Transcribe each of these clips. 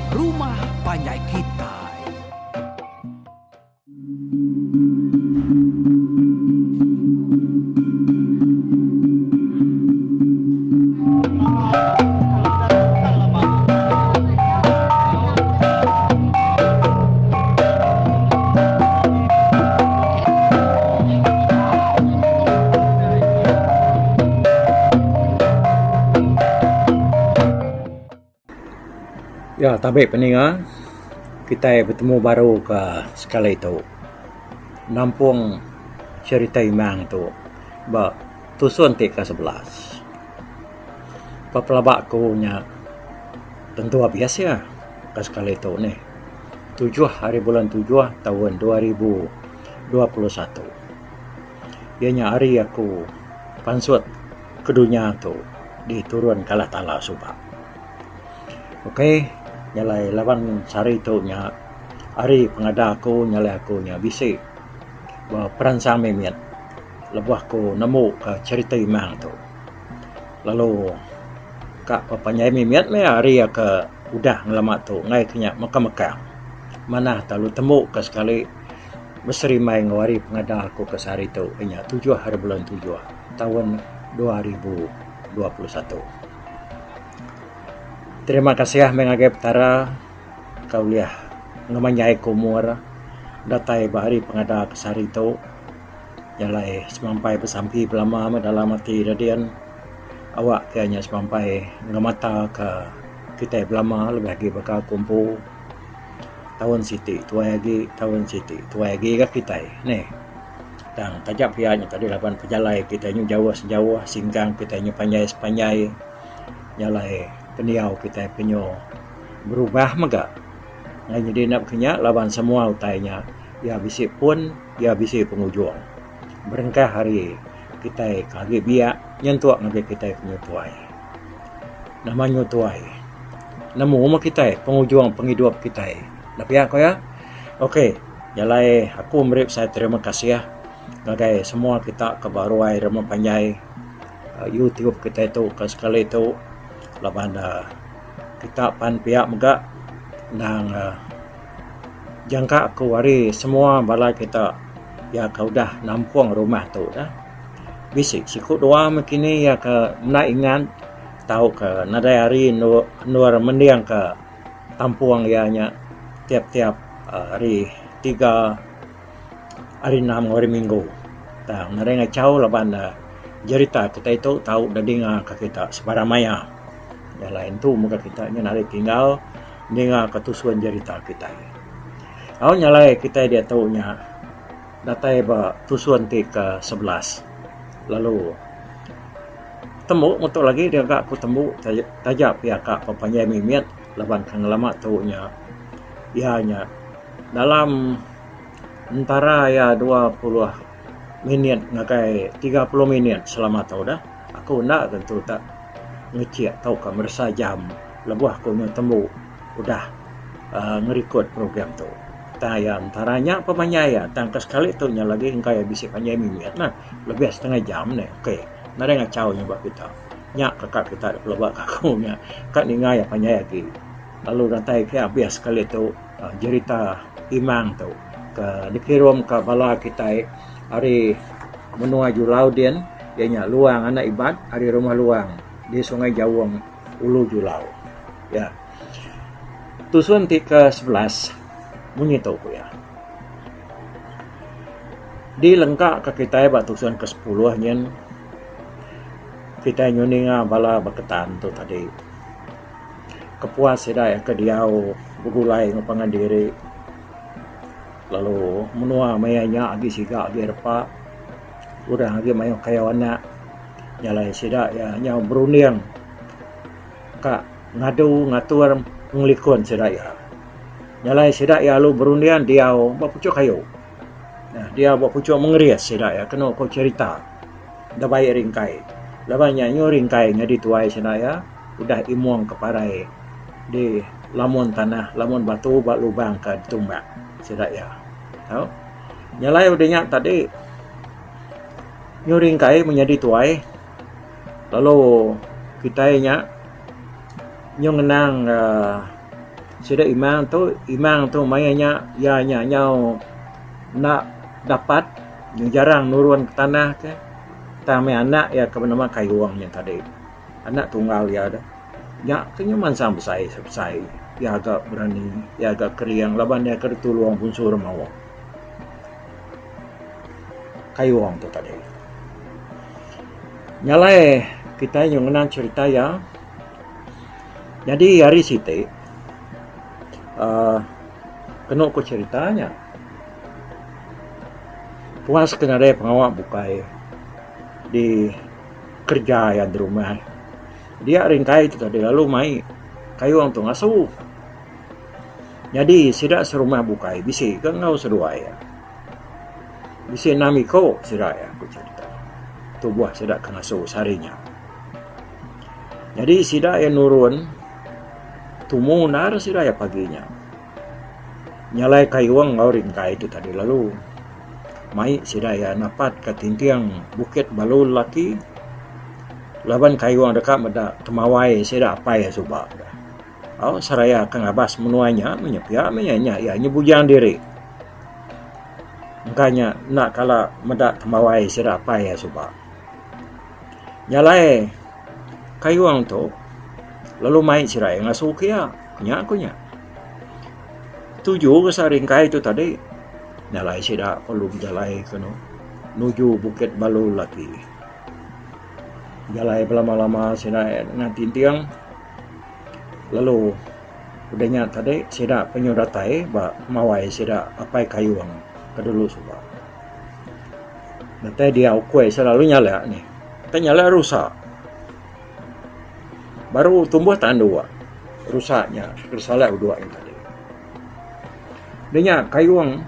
Rumah Panjai Kitai. Ya tabi peninga kitai betemu baru ka sekali tu nampung cherita imang tu ba tusun ti ke 11. Ba pelaba ku nya tentu abis iya ka sekali tu nih tujuh hari bulan tujuh taun 2021 iya nya hari aku pansut ke dunya tu diturun ke Allah Taala suba. Ok jalai laban sehari tu nya hari pengada aku nyalai aku nya bisi beperansang mimit lebuh aku nemu ka cherita imang tu. Lalu ka pepanjai mimit meh hari ke udah ngelama tu enggai ke nya mekang mekang manah lalu tembu ka sekali beserimbai enggau hari pengada aku ke sehari tu inya tujuh hari bulan tujuh taun 2021. Terima kasih meh ngagai Petara ka ulih ngemanjai ke umur datai ba hari pengada ke sehari tu. Jalai semampai besampi belama meh dalam ati da din awak ke nya semampai ngemata ka kitai belama lebih agi baka aku empu taun siti tuai agi taun siti tuai agi ga kitai neh. Tang taja pia nya tadi laban pejalai kitai nyu jauh sejauh singkang kitai nyu panjai sepanjai jalai pendiau kitai penyu berubah mega. Nyadi enda baka nya laban semua utai nya iya bisi pun iya bisi pengujung. Berengkah ari kitai ke agi biak nyentuk ngagai kitai ke nyu tuai. Nama nyu tuai nemu meh kitai pengujung pengidup kitai. Enda pia ku iya. Ok jalai aku meri besai terima kasih ngagai semua kita ke ba ruai rumah panjai YouTube kitai tu ke sekali tu laban ne kita pan pia mega endang jangka aku ari semua bala kita iya ke udah nampung rumah tu dah. Bisi siku dua meh kini iya ke enda ingat tauka nadai hari endur endur mending ka tampung iya nya tiap-tiap hari tiga hari enam enggau hari minggu. Tang nadai ngachau laban ne jerita kitai tu tau deh dinga ka kita sebarang maya. Nya alai entu mega kita nya nadai tinggal ninga ka tusun jerita kitai. Au nya alai kitai diatu nya datai ba tusun ti ke 11 lalu tembu metu lagi digaga ku tembu taja pia ka pepanjai mimit laban ke ngelama tu nya iya nya dalam entara iya 20 minit ngagai 30 minit selama tu dah aku enda tentu tak ngecik tauka meresa jam lebuh aku nyau tembu udah uhh ngerikod program tu. Tang iya entara nya pemanjai iya tang ke sekali tu nya lagi engka iya bisi panjai mimit nah lebih setengah jam neh ok nadai ngachau nya ba kita. Nya ka ka kita pelaba ka aku nya ka ninga iya panjai agi lalu datai ke abis sekali tu uhh jerita imang tu ke dikirum ka bala kitai ari menua Julau din iya nya Luang anak Ibat ari Rumah Luang di Sungai Jaung Ulu Julau. Ya. Tusun ti ke 11 munyi tu ku iya. Dilengka ka kitai ba tusun ke sepuluh nyin kitai nyu ninga bala Baketan tu tadi. Kepuas sida iya ke diau begulai enggau pangan diri lalu menua maya nya agi siga agi repa orang agi mayuh kayau anak nya alai sida iya nyau berunding ka ngadu ngatur pengelikun sida iya. Nya alai sida iya lalu berunding diau ba puchuk kayu. Diau ba puchuk mengeris sida iya kenu ku cherita da bai ringkai. Laban nya nyu ringkai nyadi tuai sida iya udah imung ke parai di lamun tanah lamun batu ba lubang ke ditumbak sida iya. Tau. Nya alai udah nya tadi nyu ringkai menyadi tuai lalu kitai nya nyu ngenang uhh. Sida imang tu, imang tu maya nya iya nya nyau enda dapat jarang nurun ke tanah ke tang meh anak iya ke benama Kayung nya tadi. Anak tunggal iya deh. Nya ke nyau mansang besai besai iya ga berani iya ga kering laban iya ke ditulung Bunsu Remaung. Kayung tu tadi. Nya alai kitai nyau ngenang cherita iya. Nyadi hari siti uhh kenu ku cherita nya puas ke nadai pengawa bukai di kerja iya di rumah. Dia ringkai tu tadi lalu mai kayung tu ngasu. Nyadi sida serumah bukai bisi ke enggau seduai iya. Bisi enam iko sida iya ku cherita tubuh sida ke ngasu sehari nya. Nyadi sida iya nurun tumu endar sida iya pagi nya. Nyalai kayung enggau ringkai tu tadi lalu mai sida iya napat ka tinting bukit balu lelaki laban kayung deka meda temawai sida apai iya suba. Au seraya ke ngabas menua nya meh nya pia meh nya iya nyebujang diri. Engka nya enda kala meda temawai sida apai iya suba. Nya alai kayung tu lalu mai sirai ngasu ke iya. Nya ku nya. Tuju ke saringkai tu tadi nya alai sida perlu bejalai ke anu nuju Bukit Balu lagi. Bejalai belama-lama sida ngan tinting lalu udah nya tadi sida penyu datai ba mawai sida apai kayung ke dulu suba. Datai dia ukui selalu nyalak nih. Tai nyalak rusa. Baru tumbuh tanduk rusa nya kesalak udok nya tadi. Dah nya kayung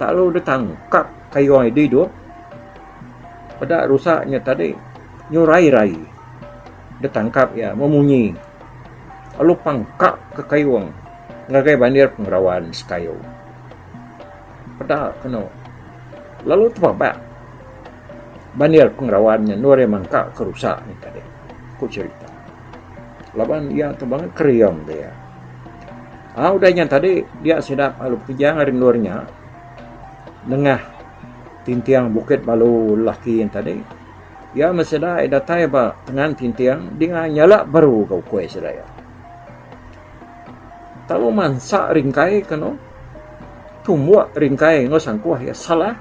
tak lalu deh tangkap kayung ida idup peda rusa nya tadi nyu rai-rai deh tangkap iya memunyi lalu pangka ke kayung ngagai bandir pengerawan sekayu. Peda kenu lalu tebabak bandir pengerawan nya endur iya mangka ke rusa nya tadi ku cherita. Laban iya tu bangat kering dia. Aaa udah nya tadi dia sida lalu bekejang ari endur nya nengah tinting bukit balu lelaki nya tadi iya meh sida datai ba tengan tinting dinga nyala baru ga ukui sida iya. Tau mansa ringkai ke anu tumbuk ringkai enggau sangkuh iya salah.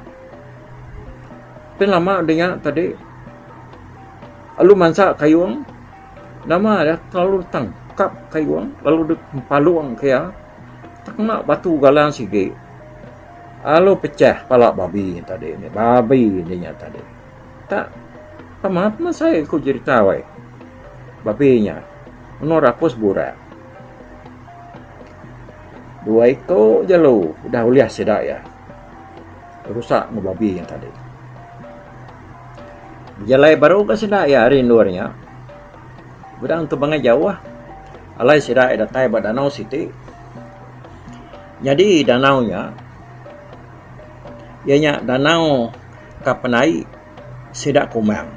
Pin lama udah nya tadi lalu mansa kayung nama iya terlalu tangkap kayung lalu dep empalung ke iya tekena batu galang sigi lalu pecah pala babi nya tadi babi nya tadi. Tak pama pemesai ku jerita weh. Babi nya menoh rapus burak. Dua iko jelu udah ulih sida iya rusak enggau babi nya tadi. Bejalai baru ga sida iya ari endur nya bedang tu bangai jauh alai sida iya datai ba danau siti. Nyadi danau nya iya nya danau ka penai sida kumang.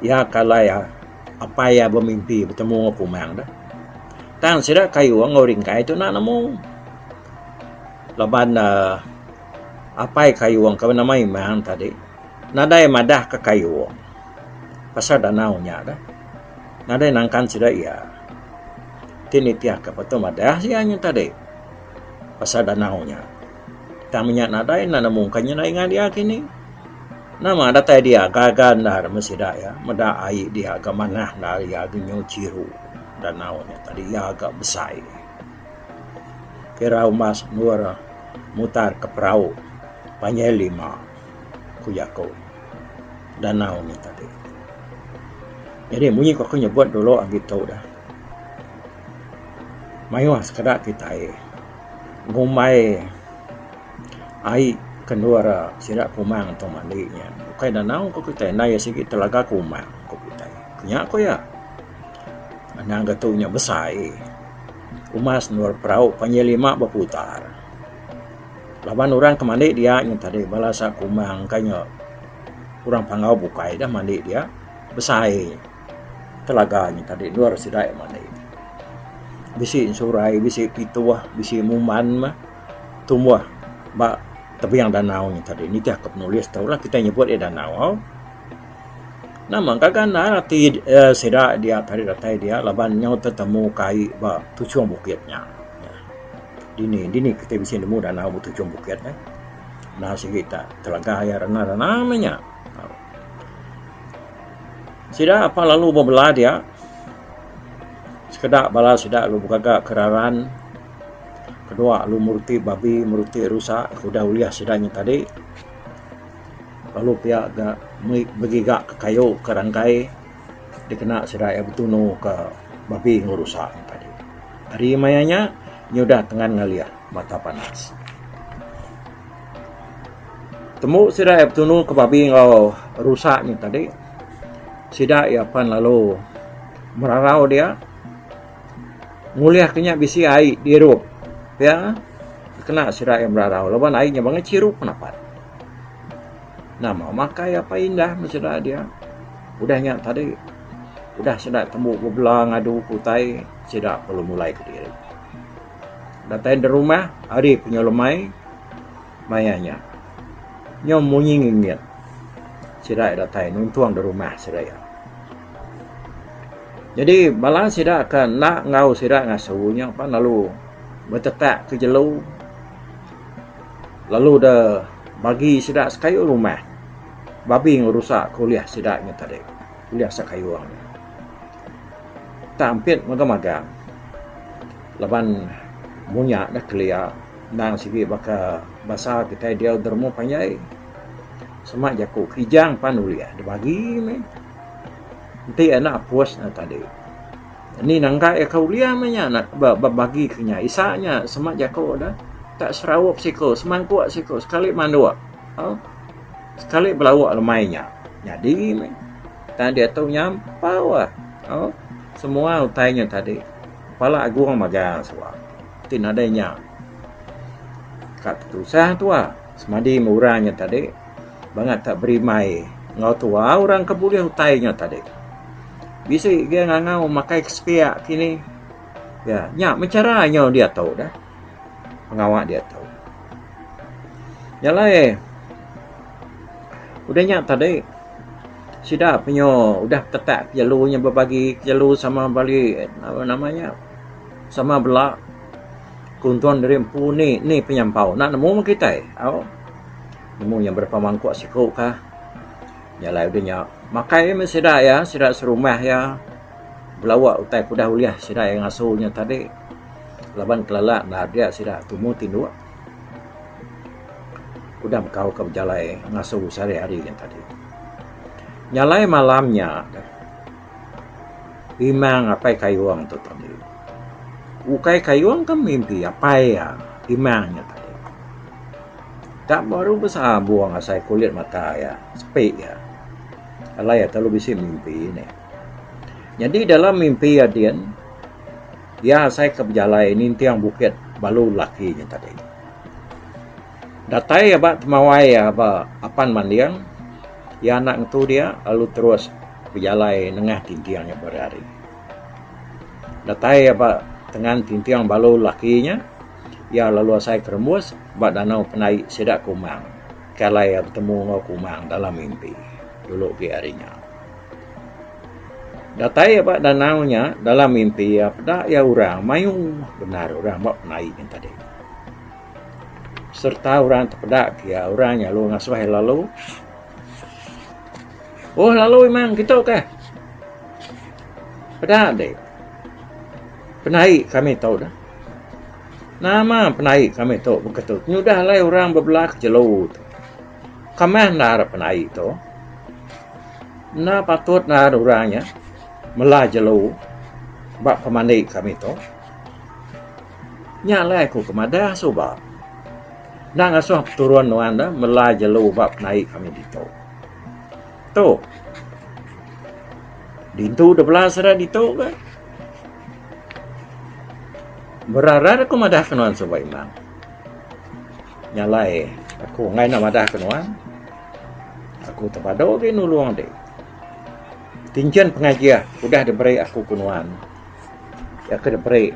Iya ke alai apai iya bemimpi betemu enggau kumang deh. Tang sida kayu enggau ringkai tu enda nemu laban uhh apai kayu ke benama Imang tadi nadai madah ka kayu pasal danau nya deh. Nadai nangkan sida iya. Ti nitih ka patut madah sia nya tadi pasal danau nya. Tang menya nadai enda nemu kai nyenda ingat iya kini. Nama datai dia gaga endar meh sida iya meda ai dia ga manah endar iya ga nyu chiru danau nya tadi iya ga besai. Kira umbas endur mutar ke perau panjai lima ku jaku danau nya tadi. Jadi munyi ku aku nyebut dulu agi tu dah. Mayuh sekeda kitai. Ngumbai ai ke endur sida kumang tu mandi nya ukai danau ku kitai endai sigi telaga kumang ku kitai. Nya ku iya. Anang ga tu nya besai umas endur perau panjai lima beputar. Laban orang ke mandi dia nya tadi bala sa kumang ka nya orang panggau bukai dah mandi dia besai telaga nya tadi endur sida iya mandi. Bisi ensurai, bisi pituh, bisi muman meh tumbuh ba tebing danau nya tadi. Nitih ke penulis tu lah kitai nyebut iya danau au. Nama gaga endar ati uhh sida dia tadi datai dia laban nyau tetemu ke ai ba tuchung bukit nya. Dini dini kitai bisi nemu danau ba tuchung bukit eh. Enda sigi ta telaga iya rena rena meh nya. Sida apan lalu bebela dia sekeda bala sida lalu begaga ke raran kedua lalu meruti babi meruti rusa ke udah ulih sida nya tadi lalu pia ga begiga ke kayu ke rangkai dikena sida iya betunu ke babi enggau rusa nya tadi. Ari maya nya nyudah tengan ngalih mata panas. Tembu sida iya betunu ke babi enggau rusa nya tadi sida iya pan lalu merarau dia ngulih ke nya bisi ai dirup pia kena sida iya merarau laban ai nya bangat chiru penapat. Nama makai apai indah meh sida dia udah nya tadi udah sida tembu bebela ngadu ke utai sida perlu mulai kediri. Datai da rumah ari penyelemai maya nya. Nyau munyi ngingit sida iya datai nuntung da rumah sida iya. Nyadi bala sida ke enda enggau sida ngasu nya pan lalu betetak ke jelu lalu da bagi sida sekayu rumah babi ngerusa ke ulih sida nya tadi ulih sekayung nya. Tang ampit magang-magang laban munya da kelia. Endang sigi baka basa kitai diau deremu panjai sema jaku kijang pan ulih dibagi meh. Enti anak apus ne tadi ni nangga iya ke ulih meh nya bebagi ke nya isa nya sema jaku ne tak seraup siku semangkuk siku sekali manduk au sekali belauk lemai nya nyadi meh. Tang diatu nyampau au semua utai nya tadi pala agung magang suba. Ti nadai nya ka tusah tua semadi meh orang nya tadi bangat tak berimbai enggau tua orang ke bulih utai nya tadi. Bisi ge ngangau makai ke sepiak kini ya nya meh chara nyau diatu dah pengawa diatu. Nya alai udah nya tadi sida penyu udah tetak jelu nya bebagi jelu sama bali nama nya. Sama bela kuntung diri empu ni ni penyampau enda nemu meh kitai au nemu nya berapa mangkuk siku kah nya alai udah nya makai meh sida iya sida serumah iya belawa utai ke udah ulih sida iya ngasu nya tadi laban kelala enda dia sida tumu tinduk udah bekau ke bejalai ngasu sehari hari nya tadi. Nya alai malam nya. Imang apai Kayung tu tadi. Ukai Kayung ke mimpi apai iya Imang nya tadi. Tak baru besabung asai kulit mata iya sepi iya. Alai iya telalu bisi mimpi nih. Nyadi dalam mimpi iya din iya asai ke bejalai ninting bukit balu laki nya tadi. Datai iya ba temawai iya ba apan manding iya anak ngetu dia lalu terus bejalai nengah tinting nya berari. Datai iya ba tengan tinting balu laki nya iya lalu asai ke rembus ba danau pendai sida Kumang ke alai iya betemu enggau Kumang dalam mimpi dulu agi ari nya. Datai iya ba danau nya dalam mimpi iya peda iya orang mayuh bendar orang ba pendai nya tadi. Sereta orang tepeda ke iya orang nya lalu ngasuh iya lalu. Oh lalu imang kitu kah. Peda dik. Penaik kami tu dah. Nama penaik kami tu beketu nyudah alai orang bebela ke jelu tu. Kamah endar penaik tu. Enda patut endar orang nya mela jelu ba pemandi kami tu. Nya alai aku ke madah suba. Enda ngasuh peturun nuan ne mela jelu ba penaik kami ditu. Tu. Dintu da bela sida ditu ke. Berarat aku madah ke nuan suba imang. Nya alai aku enggai enda madah ke nuan. Aku tepadu agi nulung dik. Tinchin pengajih udah diberi aku ke nuan. Iya ke diberi.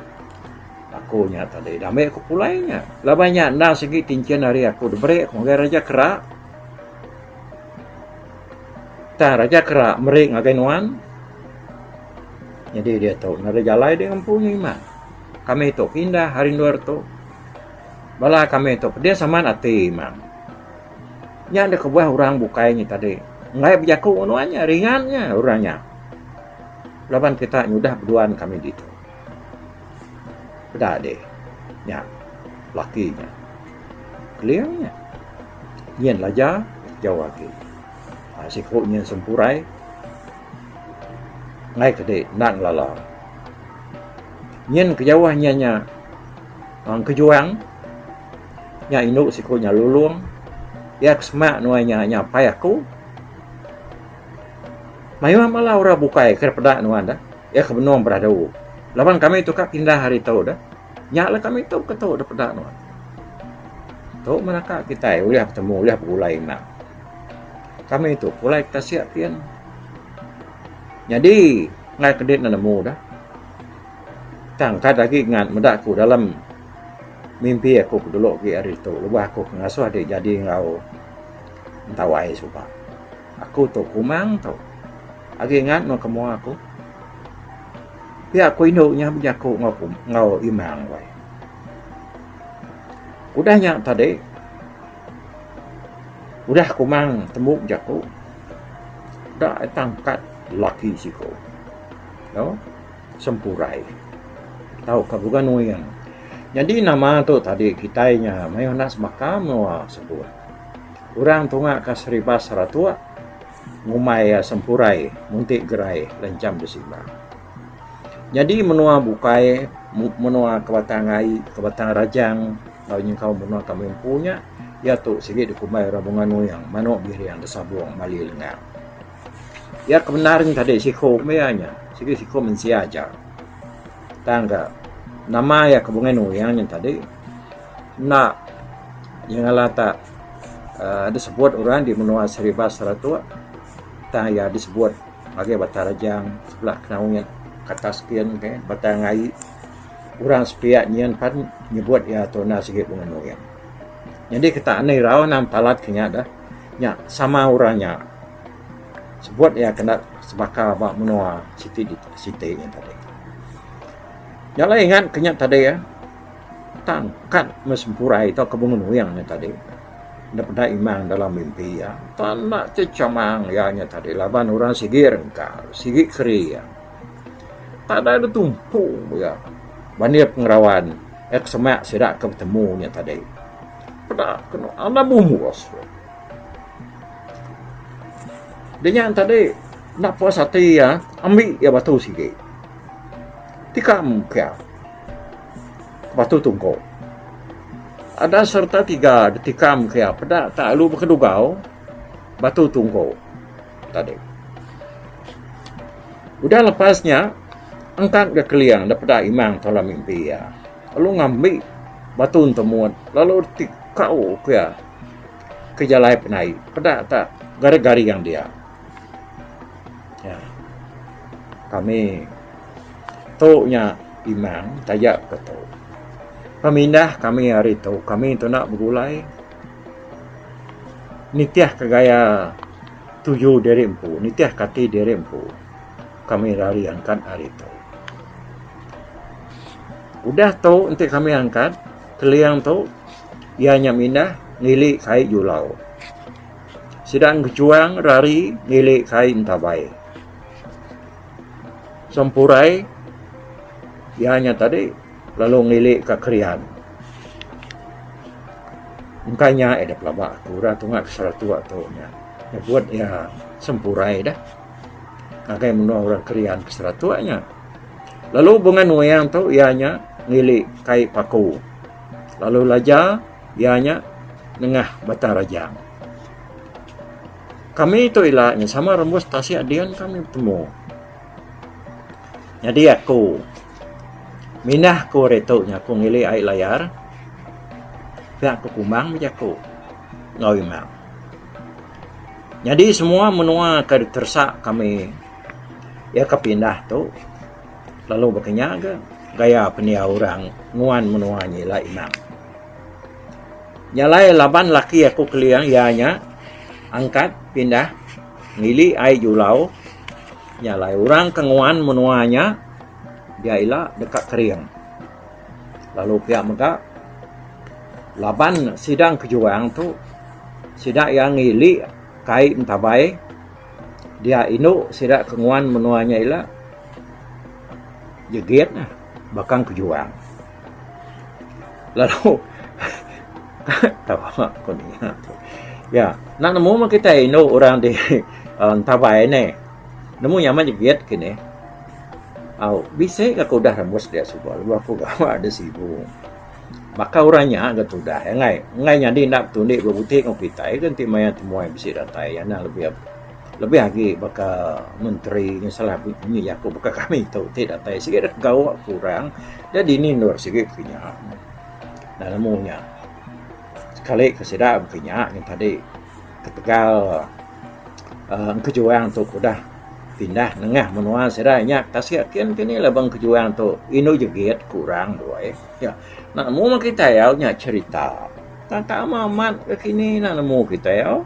aku nya tadi diambi aku pulai nya. Laban nya endang sigi tinchin ari aku diberi aku ngagai Raja Kera. Tang Raja Kera meri ngagai nuan. Nyadi diatu nadai jalai deh ngempu nya iman. Kami tu pindah ari endur tu. Bala kami tu pedis amat ati iman. Nya deh kebuah orang bukai nya tadi enggai bejaku ngan nuan nya ringan nya orang nya. Laban kita nyudah beduan kami ditu. Peda deh nya laki nya. Keling nya. Nyin laja jauh agi. Aaa siku nyin sempurai enggai ke dek enda ngelala. Nyin ke jauh nyin nya aaa kejuang nya indu siku nya lulong iya ke semak nuai nya nya apai aku. Mayuh bala orang bukai ke peda nuan dah iya ke benung beradu laban kami tu ka pindah ari tu dah nya lah kami tu ke tu da peda nuan. Tu meh naka kitai ulih betemu ulih begulai ina. Kami tu pulai ke tasik pin. Nyadi enggai kedi ne nemu dah. Tang kad agi ngan meda ku dalam mimpi aku ke dulu agi ari tu lebuh aku ke ngasuh adi jadi enggau Entawai suba. Aku tu kumang tu. Agi ngat meh ke mua aku. Pia ku indu nya bejaku enggau enggau imang weh. Udah nya tadi udah kumang tembu bejaku da tangkat laki siku. Tau sempurai tauka bukan nuing. Nyadi nama tu tadi kitai nya mayuh enda sebaka menua sebut. Orang tunga ka Seribas Saratok ngumbai iya Sempurai Munti Gerai Lencham Besimbang. Nyadi menua bukai menua ke Batang Ai ke Batang Rajang enggau nyengkaum menua kami empu nya iya tu sigi dikumbai orang Bunga Nuing manuk biring disabung mali lengang. Iya ke bendar nya tadi siku meh iya nya sigi siku mensia aja. Tang ka nama iya ke Bunga Nuing nya tadi enda nyengala ta uhh disebut orang di menua Saribas Saratok tang iya disebut ngagai Batang Rajang sebelah Kenawit ke atas kin ke Batang Ai orang sepiak nyin pan nyebut iya tu enda sigi Bunga Nuing. Nyadi kita enda irau nang talat ke nya dah nya sama orang nya sebut iya kena sebaka ba menua siti siti nya tadi. Nya alai ingat ke nya tadi eh. Tang kad meh sempurai tauka bunga nuing nya tadi enda peda imang dalam mimpi iya. Tang enda chechamang iya nya tadi laban orang sigi rengka sigi keri iya. Tadai da tumpu iya bandir pengerawan iya ke semak sida ke betemu nya tadi. Peda kenu enda bumbus. Dinya tadi enda puas ati iya ambi iya batu sigi. Tikam ke. Batu tungko. Ada serta tiga ditikam ke iya peda tak lalu bekedugau batu tungko tadi. Udah lepas nya engkat ga keling da peda imang tau dalam mimpi iya lalu ngambi batu entemut lalu tikau ke iya ke jalai penai peda tak garing-garing dia. Ya. Kami tu nya imang taja ke tu. Pemindah kami hari tu kami tu enda begulai nitih ke gaya tuju diri empu nitih ke ati diri empu kami rari angkat hari tu. Udah tu enti kami angkat keling tu iya nya mindah ngili kai julau. Sida ngejuang rari ngili kai entabai. Sempurai iya nya tadi lalu ngili ka Krian. Engka nya ida pelaba aku ira tunga ke Saratok tu nya nyebut iya Sempurai dah ngagai menua orang Krian ke Saratok nya. Lalu Bungai Nuing tu iya nya ngili kai Paku lalu Laja iya nya nengah Batang Rajang. Kami tu ila nya sama rembus tasik din kami betemu. Nyadi aku mindah ku ari tu nya aku ngili ai layar pia ku kumbang bejaku enggau imang. Nyadi semua menua ke diteresa kami iya ke pindah tu lalu baka nya ga. gaya pendiau orang nguan menua nya ila imang. Nya alai laban laki aku keling iya nya angkat pindah ngili ai julau nya alai orang ke nguan menua nya dia ila deka kering. Lalu pia mega laban sida kejuang tu sida iya ngili kai entabai dia indu sida ke nguan menua nya ila jegit ne bakang kejuang. Lalu tawa ku ninga tu. Ya enda nemu meh kitai indu orang di entabai neh. Nemu nya amat jegit kinih. Au bisi ga ku udah rembus dia suba lebuh aku gawa di sibu. Baka orang nya ga tudah enggai enggai nyadi enda betundi bebuti enggau kitai ga enti maya temuai bisi datai anang lebih lebih agi baka menteri salah munyi jaku baka kami tu ti datai sigi deh gawa ku orang da dini endur sigi ku inya. Da nemu nya sekali ke sida ku inya tadi ketegal. uhh Kejuang tu ke udah pindah nengah menua sida nya tasik kin kini laban Kejuang tu indu jegit kurang duai. Ya nak nemu meh kitai au nya cherita. Tang tak amat amat ke kini nak nemu kitai au.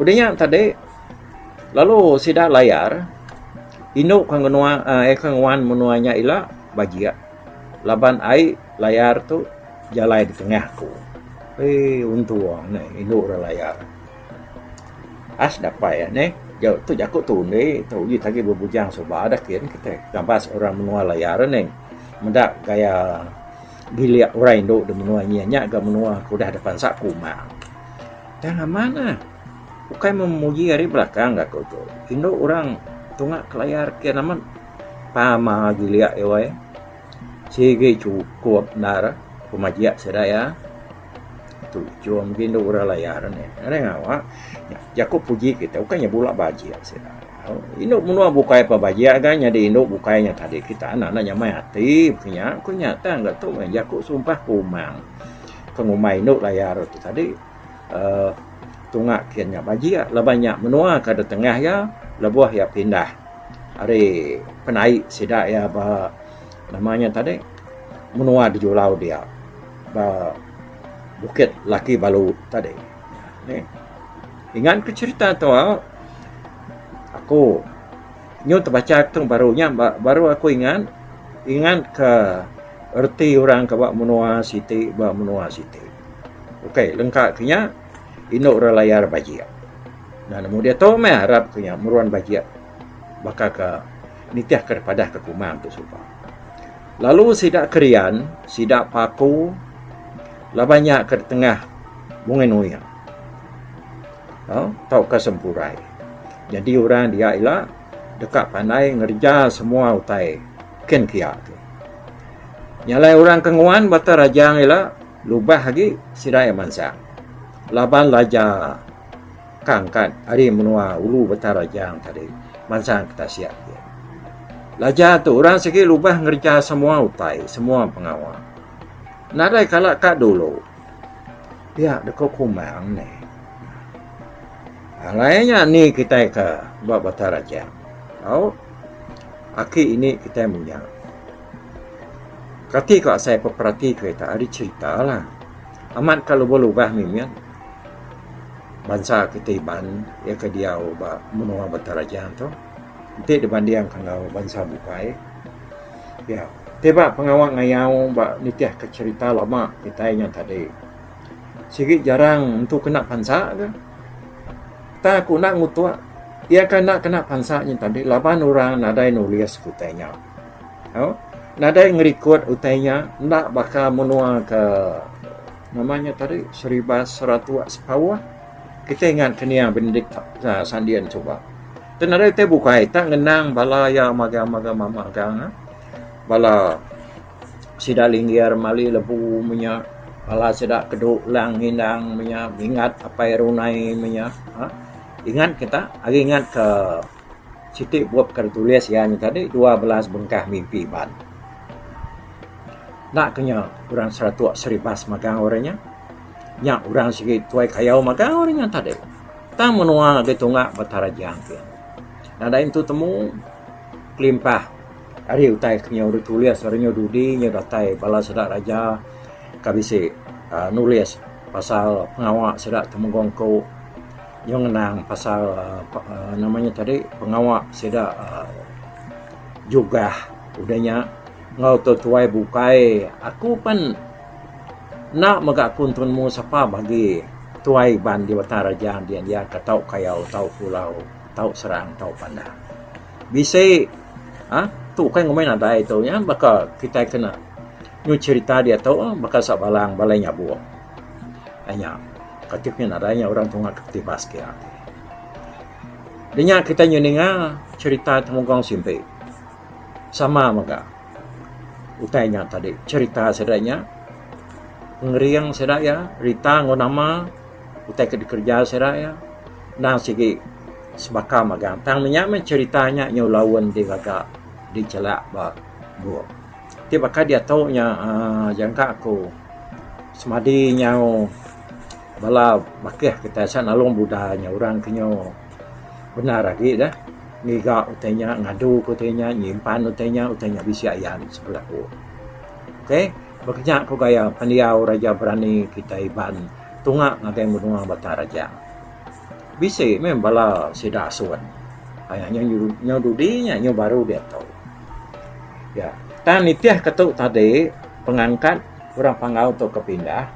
Udah nya tadi lalu sida layar indu ke ngenua uhh ke nguan menua nya ila bajik laban ai layar tu jalai ditengah ku. Eii untung neh indu ra layar. As dapai neh tu jaku tundi tu uji agi bebujang suba da kin kitai ngabas orang menua layar nih meda gaya bilik orang indu da menua nyin nya ga menua ke udah da pansa kuma. Tang amat ne ukai memuji ari belakang ga ku tu indu orang tunga ke layar kin amat pama gilik iya weh. Sigi chukup endar pemajik sida iya. Tuchum agi indu orang layar ne. Nadai ngawa jaku puji kita ukai nya bula bajik sida. Indu menua bukai pun bajik ga nyadi indu bukai nya tadi kita anak ne nyamai ati ku nya ku nya tang ga tu meh jaku sumpah kumang ke ngumbai indu layar tu tadi uhh tunga kin nya bajik laban nya menua ke da tengah iya lebuh iya pindah. Ari penai sida iya ba nama nya tadi menua di Julau dia ba Bukit Laki Balu tadi. Ingat ku cherita tu aku nyu tebacha tu baru nya baru aku ingat ingat ka reti orang ke ba menua siti ba menua siti. Okay lengka ke nya indu ra layar bajik. Nah nemu diatu meh arap ke nya meruan bajik baka ke nitih ke padah ke kumang tu suba. Lalu sida Krian, sida Paku laban nya ke tengah Bungai Nuing uhh tauka Sempurai. Nyadi orang dia ila deka pandai ngereja semua utai kin kia tu. Nya alai orang ke nguan Batang Rajang ila lubah agi sida iya mansang laban laja. Ka angkat ari menua ulu Batang Rajang tadi mansang ke tasik agi. Laja tu orang sigi lubah ngereja semua utai, semua pengawa. Nadai kala ka dulu pia deka kumang neh. Alai nya ni kitai ke ba Batang Rajang. Tau aki ini kitai munya. Kati ka asai peperati kita ari cherita lah. Amat ka lubah-lubah mimit. Bansa kitai Iban iya ke diau ba menua Batang Rajang tu enti dibandingka enggau bansa bukai iya ti ba pengawa ngayau ba nitihka cherita lama kitai nya tadi sigi jarang entu kena pansa ka. Tang aku enda ngutuk iya ke enda kena pansa nya tadi laban orang nadai nulis utai nya. Au nadai ngerikod utai nya enda baka menua ke. Nama nya tadi Seribas Seratuk Sepauh kitai ingat ke niang Benedict Sandin suba. Tang nadai utai bukai tang ngenang bala iya magang magang magang bala sida Linggir Mali Lebu menya bala sida Kedu Lang Ngindang menya Minggat Apai Runai menya uhh ingat kita agi ingat ke siti bup ke ditulis iya nya tadi 12 bengkah mimpi Iban. Enda ke nya orang Seratok Seribas magang orang nya. Nya orang sigi tuai kayau magang orang nya tadi. Tang menua ngagai tunga Batang Rajang ti. Nadai entu temu kelimpah. Ari utai ke nyau ditulis ari nyau dudi nyau datai bala sida raja ka bisi uhh nulis pasal pengawa sida Temenggung ku nyau ngenang pasal uhh nama nya tadi pengawa sida uhh Jugah udah nya enggau tuai bukai aku pen enda mega aku nentu nemu sapa bagi tuai Iban di Batang Rajang dian iya ka tau kayau tau pulau tau serang tau pandang. Bisi uhh tu ukai ngumbai nadai tu nya baka kitai kena nyu cherita diatu baka Sabalang Balai Nyabong. Ai nya kati ku nadai nya orang tunga ke Tibas kia. Dinya kitai nyu ninga cherita Temugong Simpi sama mega utai nya tadi cherita sida nya pengering sida iya rita enggau nama utai ke dikereja sida iya endang sigi sebaka magang tang menya meh cherita nya nyau laun digaga dichelak ba bup. Ti baka diatu nya uhh jangka aku semadi nyau bala bakih kitai asal nulung buda nya orang ke nyau bendar agi deh ngiga utai nya ngadu ke utai nya nyimpan utai nya utai nya bisi ayan sebelah bup. Okay baka nya ku gaya pendiau raja berani kitai Iban tunga ngagai menua Batang Rajang. Bisi meh bala sida asun. Aya nya nyau dudi nya nyau baru diatu. Ya tang nitih ke tu tadi pengangkat orang Panggau tu ke pindah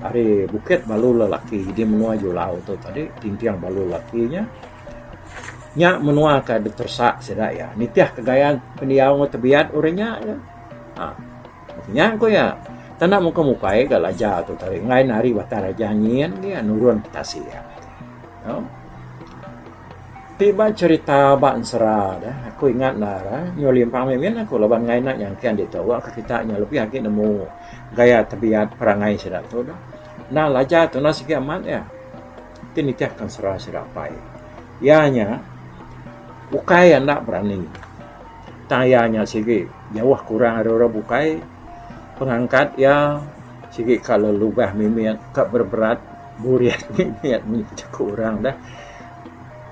ari Bukit Balu Lelaki di menua Julau tu tadi Tinting Balu Lelaki nya nya menua ke diteresak sida iya nitih ke gaya pendiau enggau tebiat orang nya. Nya ku iya, tanda muka mukai ga laja tu tadi enggai ne ari Batang Rajah nyin dia nurun ke tasik. Au. Ti ba cherita ba ensera deh aku ingat ne ra nyau limpang mih min aku laban enggai enda nyangking ditu wang ka kita nya lebih agi nemu gaya tebiat perangai sida tu deh. Enda laja tu enda sigi amat iya. Ti nitih ka ensera sida apai. Iya nya ukai enda berani. Tang iya nya sigi jauh kurang ari orang bukai pengangkat iya sigi ka lelubah mimit ka berat burit mimit mih jaku orang deh.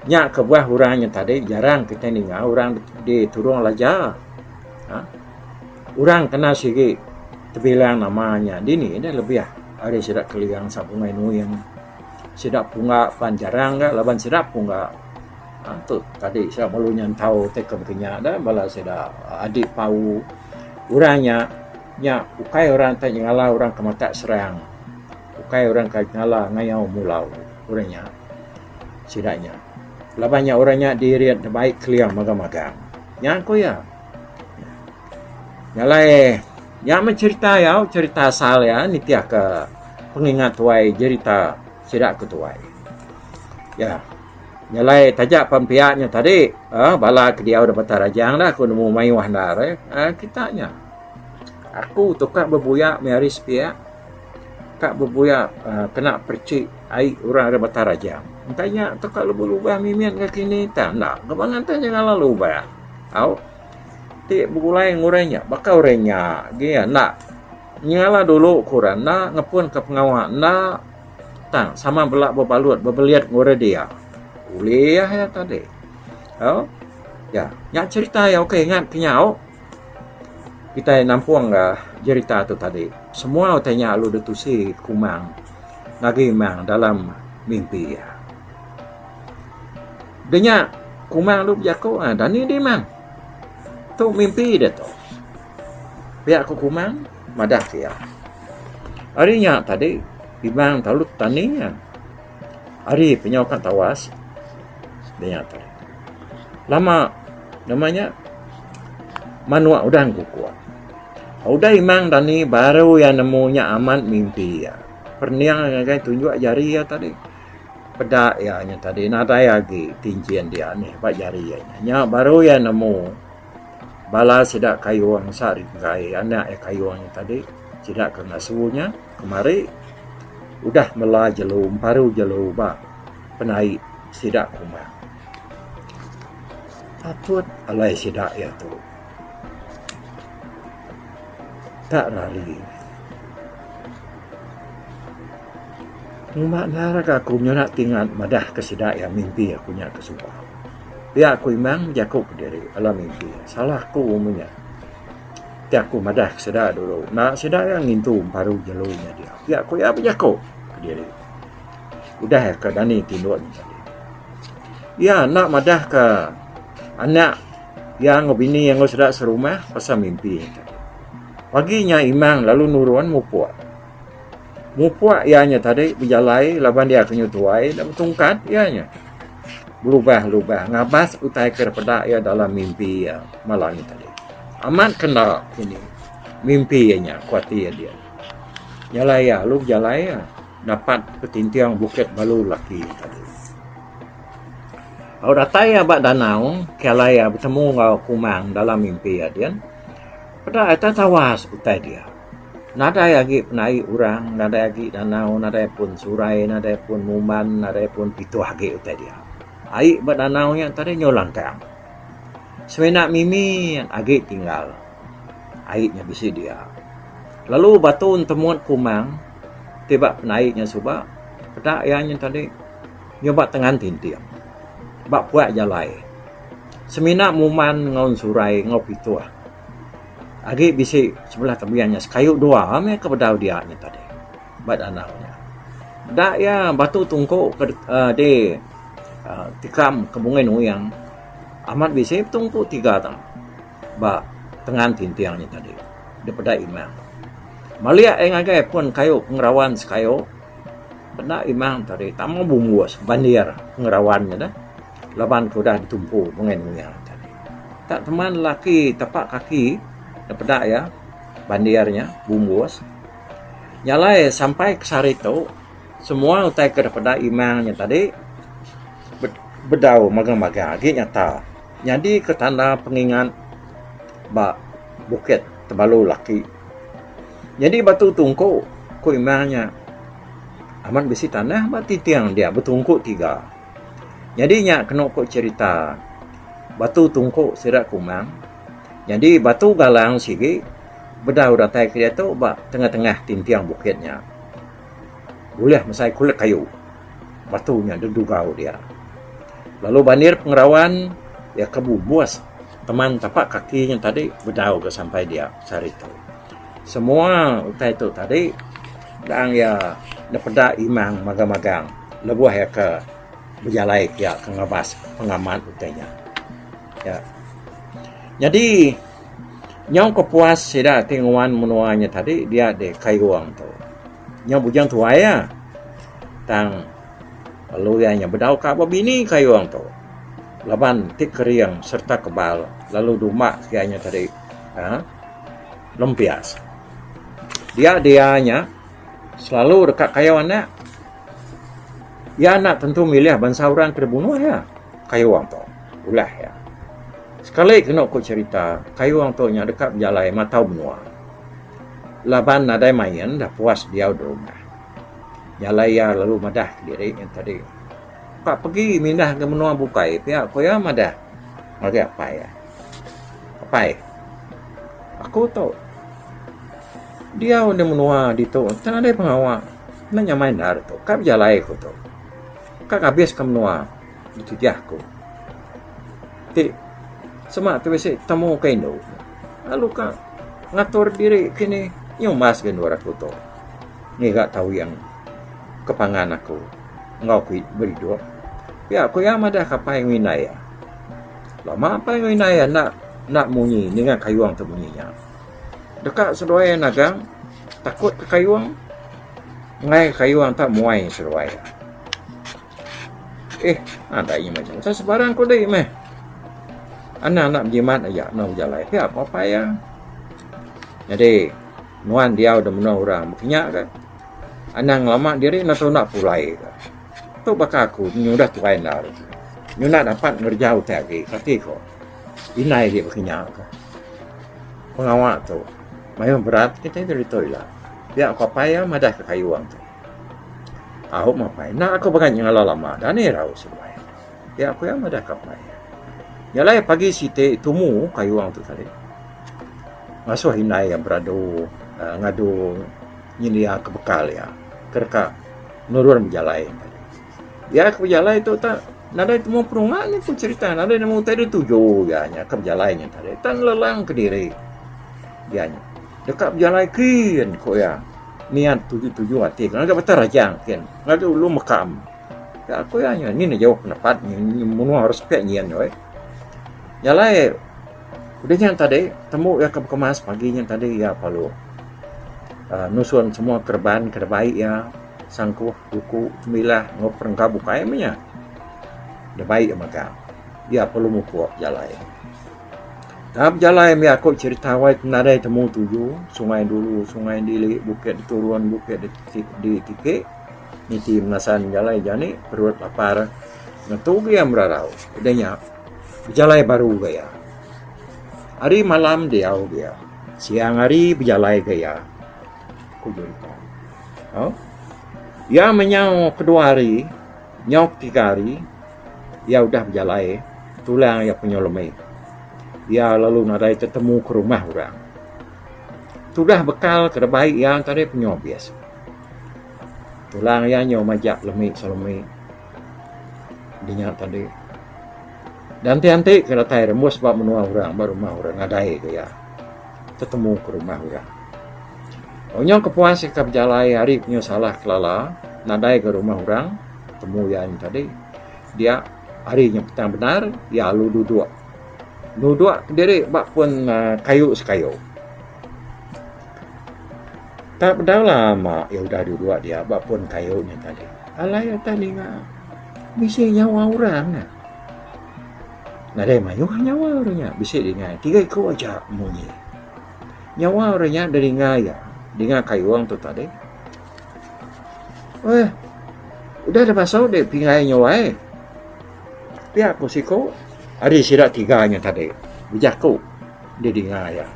Nya kebuah orang nya tadi jarang kitai ninga orang diturung laja uhh orang kena sigi tebilang nama nya dini deh lebih ari sida Keling Sabungai Nuing sida Pungga pan jarang ga laban sida Pungga. Tu tadi sida perlu nyantau tai ke baka nya da bala sida adi pau orang nya nya ukai orang ti nyengala orang ke matak serang ukai orang ke nyengala ngayau mulau orang nya sida nya laban nya orang nya diirit dibai keling magang magang nya ku iya. Nya alai nya meh cherita iya cherita asal iya nitih ke pengingat tuai jerita sida ke tuai. Ya. Nya alai taja pan pia nya tadi uhh bala ke diau da Batang Rajang dah aku nemu mayuh andar eh uhh kita nya. Aku tu ka bebuya mih ari sepiak ka bebuya uhh kena perechik ai orang ari Batang Rajang. Enta nya tu ka lubang lubang mimit ga kini tang enda ga bangat te nyengala lubang. Au ti begulai enggau orang nya baka orang nya gi enda nyengala dulu ku orang enda ngepun ka pengawa enda. Tang sama bela bebalut bebelit enggau orang dia. Ulih iya tadi. Au. Ya, nya cherita iya okey ingat ke nya au. Kitai nampung ga jerita tu tadi. Semua utai nya lalu ditusi Kumang ngagai Imang dalam mimpi iya. Deh nya Kumang lalu bejaku dani deh Imang. Tu mimpi deh tu. Pia ku Kumang madah ke iya. Ari nya tadi Ibang telalu tani iya. Ari penyau ka tawas nya tadi. Lama nama nya manuk udah ngukuk. Udah Imang dani baru iya nemu nya amat mimpi iya. Perening ngagai tunjuk jari iya tadi. Peda iya nya tadi nadai agi tinchin dia nih ba jari iya nya. Nya baru iya nemu. Bala sida kayung sa ringkai anak iya kayung nya tadi sida ke ngasu nya kemari udah mela jelu emparu jelu ba penaik sida kumang. Patut alai sida iya tu tak rari. Ngumba endar ga aku nyura ti ngat madah ke sida iya mimpi aku nya ke suba. Pia ku Imang bejaku kediri dalam mimpi. Salah aku meh nya. Ti aku madah ke sida dulu enda sida iya ngintu emparu jelu nya dia. Pia ku iya bejaku kediri. Udah iya ke dani tinduk nya tadi. Iya enda madah ke anak iya enggau bini iya enggau sida serumah pasal mimpi nya tadi. Pagi nya Imang lalu nurun mupuk. Mupuk iya nya tadi bejalai laban iya ke nyutuai enda betungkat iya nya. Belubah-lubah ngabas utai ke dipeda iya dalam mimpi iya malam nya tadi. Amat ke enda kini mimpi iya nya ku ati iya dian. Jalai iya lalu bejalai iya dapat betinting Bukit Balu Laki tadi. Au datai iya ba danau ke alai iya betemu enggau Kumang dalam mimpi iya dian. Peda iya tawas utai dia. Nadai agi penai orang, nadai agi danau, nadai pun surai, nadai pun mumban, nadai pun pituh agi utai dia. Ai ba danau nya tadi nyau langkang. Semina mimit agi tinggal ai nya bisi dia. Lalu batu entemut kumang ti ba penai nya suba peda iya nya tadi nyau ba tengan tinting ba puak jalai. Semina mumban enggau ensurai enggau pituh. Agi bisi sebelah tebing nya sekayu dua meh ke bedau dia nya tadi ba danau nya. Da iya batu tungku ke uhh di uhh tikam ke Bungai Nuing amat bisi betungku tiga tu ba tengan tinting nya tadi daripada imang. Malik iya ngagai pun kayu pengerawan sekayu peda imang tadi tama bumbus bandir pengerawan nya deh. Laban ke udah ditumpu Bungai Nuyang tadi. Tak teman lelaki tapak kaki da peda iya bandir nya bumbus. Nya alai sampai ke sehari tu semua utai ke dipeda imang nya tadi bedau magang-magang agi nyata nyadi ke tanda pengingat ba Bukit Tebalu Laki. Nyadi batu tungku ku imang nya amat bisi tanah ba tinting dia betungku tiga. Nyadi nya kenu ku cherita batu tungku sida kumang nyadi batu galang sigi bedau datai ke diatu ba tengah-tengah tinting bukit nya. Bulih mesai kulit kayu batu nya dedugau dia. Lalu bandir pengerawan iya ke bubus teman tapak kaki nya tadi bedau ga sampai dia sehari tu. Semua utai tu tadi dang iya dipeda imang magang-magang. Lebuh iya ke bejalai pia ke ngabas pengamat utai nya. Ya. Nyadi nyau ke puas sida ti nguan menua nya tadi dia deh Kayung tu. Nyau bujang tuai iya. Tang lalu iya nya bedau ka bebini Kayung tu. Laban ti kering sereta kebal lalu duma iya nya tadi uhh lempias. Dia dia nya selalu deka kayau anak. Iya enda tentu milih bansa orang ke dibunuh iya. Kayung tu ulah iya. Sekali kenu ku cherita, kayung tu nya deka bejalai matau menua. Laban nadai main dah puas diau di rumah. Jalai iya lalu madah kediri nya tadi. Ka pegi mindah ke menua bukai pia ku iya madah ngagai apai iya. Apai, aku tu diau di menua ditu tang nadai pengawa. Enda nyamai endar tu. Ka bejalai ku tu. Ka ngabis ka menua ditujah ku. Ti sema ti bisi temu ka indu lalu ka ngatur diri kini nyumbas ga endur aku tu. Ngiga tawing ke pangan aku enggau ku beridup. Pia ku iya madah ka apai enggau indai iya. Lama apai enggau indai iya enda enda munyi ninga kayung tu munyi nya. Deka seduai iya nagang takut ke kayung enggai kayung tak muai seduai iya. Eh nadai nya macam utai sebarang ku di meh. Anang enda bejimat aja enda bejalai pia ku apai iya. Nyadi nuan diau da menua orang baka nya ka anang lama diri enda tau enda pulai ka. Tu baka aku nyudah tuai endar nyudah dapat ngereja utai agi kati ko. Indai agi baka nya ka. Pengawa tu mayuh berat kitai ditu ila. Pia ku apai iya madah ka kayung tu. Au meh apai enda aku bangat nyengala lama dani rau seduai. Pia ku iya madah ka apai iya. Nya alai pagi siti tumu kayung tu tadi ngasuh indai iya beradu uhh ngadu nyendia ka bekal iya ke deka nurun bejalai. Iya ke bejalai tu tak. Nadai temu penunga nya ku cherita nadai nemu utai dituju iya nya ke bejalai nya tadi tang lelang kediri iya nya. Deka bejalai kin ku iya niat tuju-tuju ati ngaga Batang Rajang kin ngaga ulu mekam. Pia ku iya nya ngin jauh penepat menua orang sepik nyin tu eh. Nya alai udah nya tadi tembu iya ke bekemas pagi nya tadi iya perlu uhh nusun semua kereban ke dibai iya. Sangkuh, duku, temilah enggau perengka bukai meh nya. Dibai iya mega. Iya perlu mupuk bejalai. Tang bejalai mih aku cherita wai nadai temu tuju, sungai dulu, sungai dili, bukit diturun, bukit ditiki, niti menasan jalai jani perut lapar ngetu ga iya merarau. Udah nya bejalai baru ga iya. Hari malam diau ga iya, siang hari bejalai ga iya. Ku jerita. Au. Iya menyau kedua hari, nyau ketiga hari, iya udah bejalai tulang iya penyu lemi. Iya lalu nadai tetemu ke rumah orang. Tudah bekal ke dibai iya tadi penyu abis. Tulang iya nyau majak lemi selemi dinya tadi. Dan anti-anti ke datai rembus ba menua orang ba rumah orang nadai ke iya. Tetemu ke rumah orang. Unyau kepuas ka bejalai ari penyu salah kelala nadai ga rumah orang temu iya nya tadi dia ari nya petang bendar iya lalu duduk. Duduk kediri ba pun uhh kayu sekayu. Tak bedau lama iya udah duduk dia ba pun kayu nya tadi alai utai ninga bisi nyawa orang ne. Nadai mayuh nyawa orang nya bisi dinga tiga iku aja munyi. Nyawa orang nya dinga iya, dinga kayung tu tadi. Weh, udah deh pasau deh pinggai nya wai. Pia ku siku ari sida tiga nya tadi bejaku didinga iya.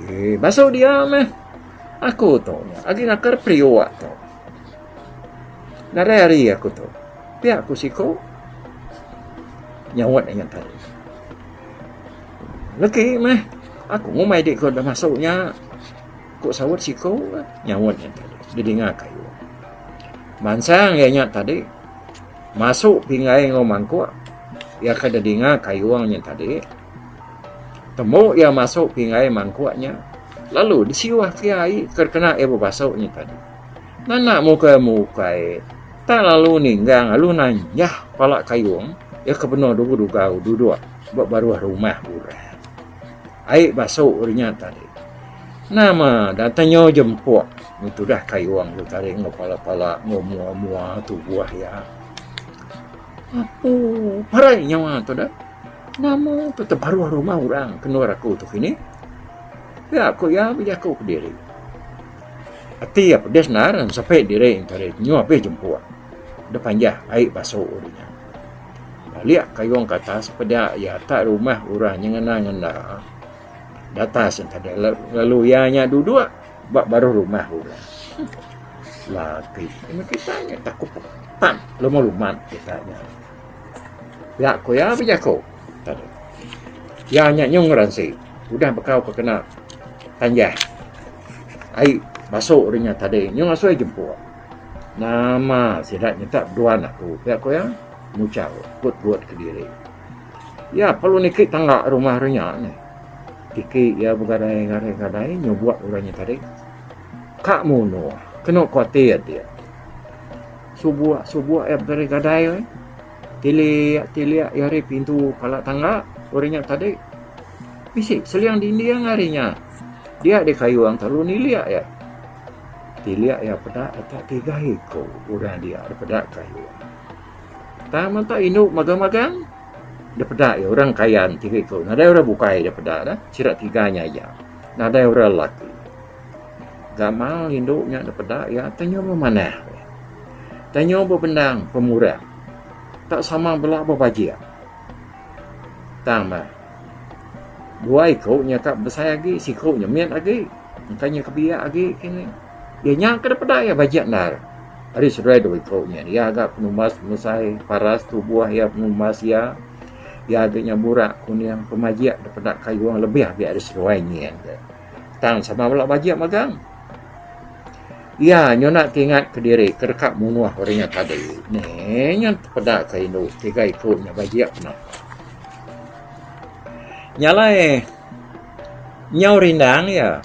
Eee basu dia meh aku tu agi ngakar periuk tu. Nadai hari aku tu. Pia ku siku nyaut inya tadi. Legi meh aku ngumbai di ku deh masu nya ku saut siku nyaut inya tadi didinga kayu. Mansang iya nya tadi masu pinggai enggau mangkuk iya ke didinga kayung nya tadi. Tembu iya masu pinggai mangkuk nya lalu disiuh ke iya ai ke kena iya bebasu nya tadi. Ngena mukai mukai tang lalu ninggang lalu nanyah pala kayung iya ke benung dugau-dugau duduk ba baruh rumah orang. Ai basu ri nya tadi. Nama da nyau jempuk tudah kayung tu tadi enggau pala-pala enggau mua-mua tubuh iya. Apu parai nyawa tu dah. Nama tu tebaruh rumah orang ke endur aku tu kini. Pia ku iya bejaku kediri. Ati iya pedis endar sape diri enti ari nyuh abis jempuk dep panjah ai basu uri nya. Balik kayung ke atas peda iya tak rumah orang nyengenda ngenda datas enti tadi lalu iya nya duduk ba baruh rumah orang. Lagi meh kita nya takut pepat luma lumat kita nya. Pia ku iya bejaku tadi. Iya nya nyung ngeransi udah bekau ke kena tanjah. Ai basu ri nya tadi nyung asui jempuk. Nama sida nyita beduan aku pia ku iya muchau gut-gut kediri. Iya perlu niki tangga rumah ri nya neh. Tiki iya begadai gadai gadai nyubuk orang nya tadi. Ka munuh kenu ku ati ati. Subuk subuk iya begadai gadai tilik tilik iya ari pintu pala tangga orang nya tadi. Bisi seling dinding ari nya. Dia dikayung telu nilik iya. Tilik iya peda tak tiga iku orang dia dipeda kayung. Tang menta indu magang-magang dipeda iya orang kayan tiga iku nadai orang bukai dipeda ne sida tiga nya aja nadai orang lelaki. Gamal indu nya dipeda iya tenyu memanah. Tenyu bebendang pemurang tak sama bela bebajik. Tang meh. Dua iku nya ka besai agi siku nya mit agi. Engka nya ke biak agi kini. Iya nya ke dipeda iya bajik endar. Ari seduai dua iku nya iya ga penumbas pemesai paras tubuh iya penumbas iya. Iya agi nya burak kuning pemajik dipeda kayung lebih agi ari seduai nyin. Tang sama bela bajik magang. Iya nyuna ti ingat kediri ke deka munuh orang nya tadi. Neh nya tepeda ka indu tiga iku nya bajik penapa. Nya alai nyau rindang iya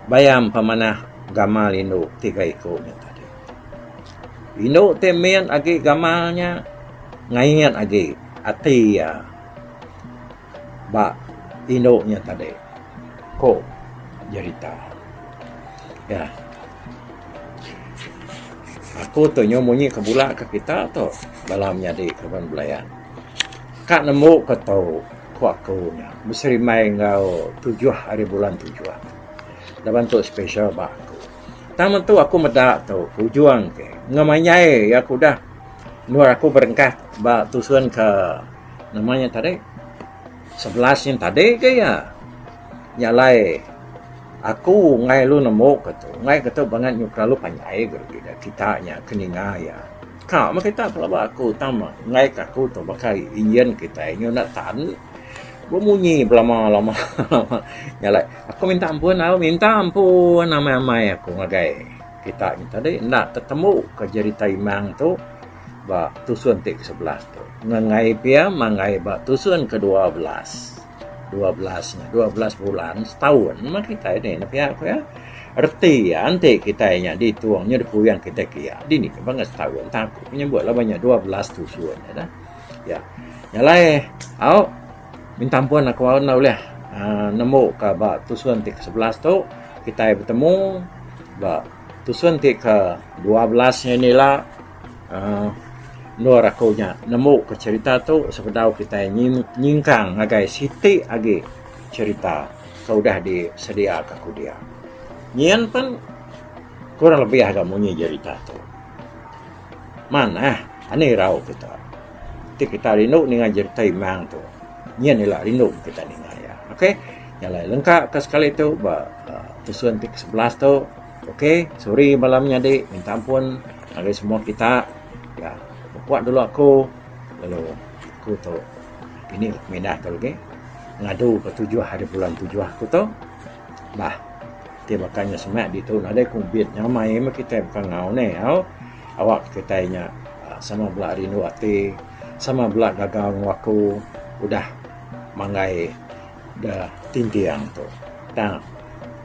bayam pemanah gamal indu tiga iku nya tadi. Indu ti min agi gamal nya ngait agi ati iya ba indu nya tadi ko jerita. Ya. Aku tu nyau munyi ke bula ke kita tu bala menyadi kaban belayan. Ka nemu ke tu ku aku nya beserimbai enggau tujuh hari bulan tujuh. Laban tu special ba aku. Tang mentu aku meda tu ujung ke ngemanyai iya ke udah endur aku berengkah ba tusun ke nama nya tadi 11 nya tadi ke iya. Nya alai aku enggai lu nemu ke tu. Enggai ke tu bangat nyu kelalu panjai ga agi da kita nya ke ninga iya. Ka meh kita pelaba aku tang meh enggai ke aku tu baka enjin kitai nyu enda tan bemunyi belama lama. Nya alai aku minta ampun au minta ampun amai amai aku ngagai kita nya tadi enda tetemu ka jerita imang tu ba tusun ti ke 11 tu. Ngengai pia manggai ba tusun ke 12. 12 nya 12 bulan setaun meh kitai ni ne pia ku iya. Reti iya enti kitai nya ditung nya dikuyang kitai ke iya dini ke bangat setaun tang aku menyebut laban nya 12 tusun nya dah. Ya. Nya alai au minta ampun aku au enda ulih uhh nembu ka ba tusun ti ke 11 tu kitai betemu ba tusun ti ke 12 nya ila uhh endur aku nya nemu ke cherita tu sebedau kitai nyingkang ngagai siti agi cherita ke udah disediaka ku dia. Nyin pen kurang lebih ga munyi jerita tu. Manah anih irau kita. Ti kita rindu ninga jerita imang tu nyin ila rindu kita ninga iya. Okay nya alai lengka ka sekali tu ba tusun ti ke 11 tu. Okay sorry bala menyadi minta ampun ngagai semua kita. Ya bepuk dulu aku lalu aku tu ini mindah tu lagi ngadu ke tujuh hari bulan tujuh aku tu bah ti baka nya semak ditu nadai kumbit nyamai meh kitai baka ngau neh au awak kitai nya sama bela rindu ati sama bela gaga enggau aku udah manggai da tinting tu. Tang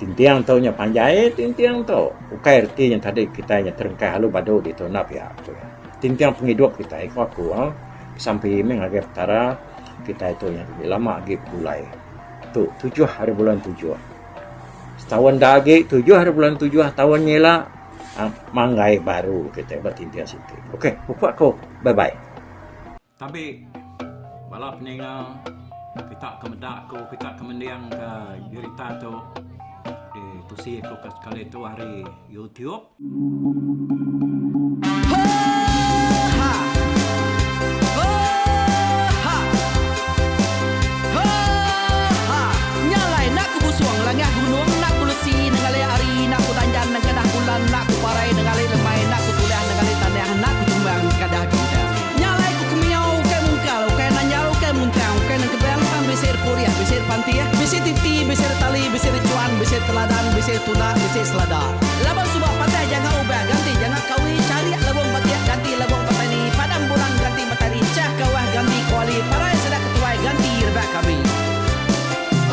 tinting tu nya panjai tinting tu ukai reti nya tadi kitai nya terengkah lalu badu ditu enda pia ku iya. Tinting pengidup kitai ku aku besampi meh ngagai petara kitai tu nya lama agi begulai. Tu tujuh hari bulan tujuh. Setaun da agi tujuh hari bulan tujuh taun nyila manggai baru kitai ba tinting siti. Okey pupuk aku bye bye. Tabi bala peninga kita ke meda aku kita ke mending ka jerita tu ditusi aku ke sekali tu ari YouTube.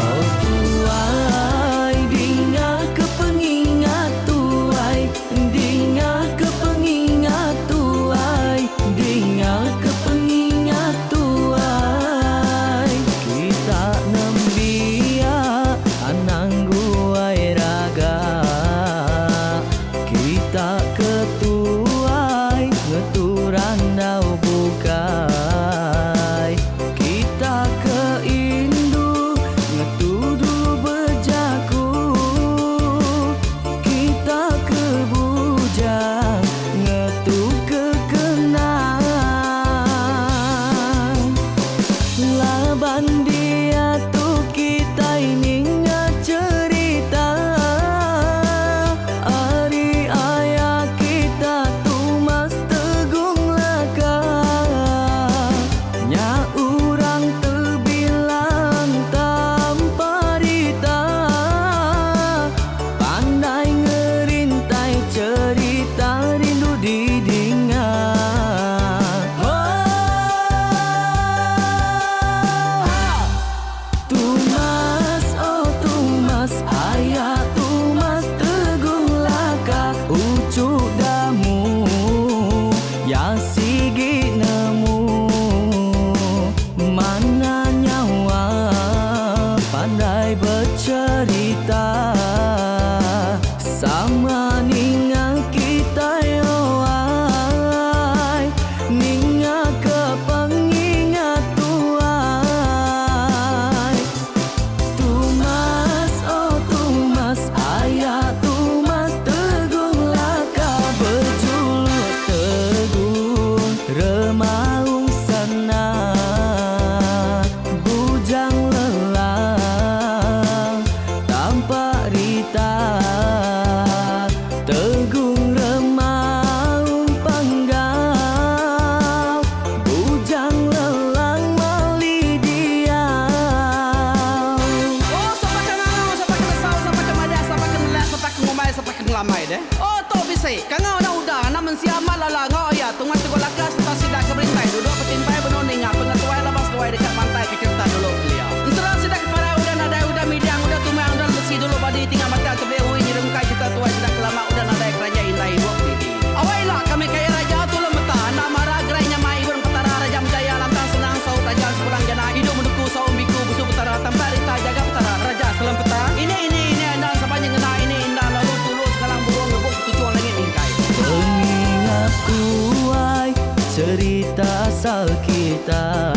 Oh tuai dinga ke pengingat tuai dinga ke pengingat tuai dinga ke pengingat tuai kita nembiak anang guai raga kita ke tuai. Kitai becherita Sama ninga kitai oh ai Ninga ke pengingat tuai Tumas oh tumas aya tumas Teguh laka bejuluk teguh Remaung sana Bujang lelang Tampak rita Tegung remaung panggau Bujang lelang mali diau. Oh sapa ke ngangau sapa ke nesau sapa ke madah sapa ke nelak sapa ke ngumbai sapa ke ngelamai deh. Oh tu bisi kangau anak uda anak mensia amat lala enggau aya tungai teguh laka sereta sida ke berintai duduk betimpai benung ninga pengetuai laban seduai deka mantai ke cherita dulu kelia. Ensera sida ke parai udah nadai udah midang udah tumang udah lemesi dulu badi tinggal batang tebeli ui nyerungkai cherita tuai sida ke lama udah nadai keranjai indai idup didi. Awai ila kami kaya raja tulung meta enda mara gerai nyamai ibun petara raja menjaya lantang senang saut raja sepulang jana idup menuku saum biku busu petara tampak rita jaga petara raja selem peta ini ini ini enda sapa nyengena ini inda lalu tulu sekalang burung ngebuk ketuchung langit mingkai. Pengingat ku ai cerita asal kita.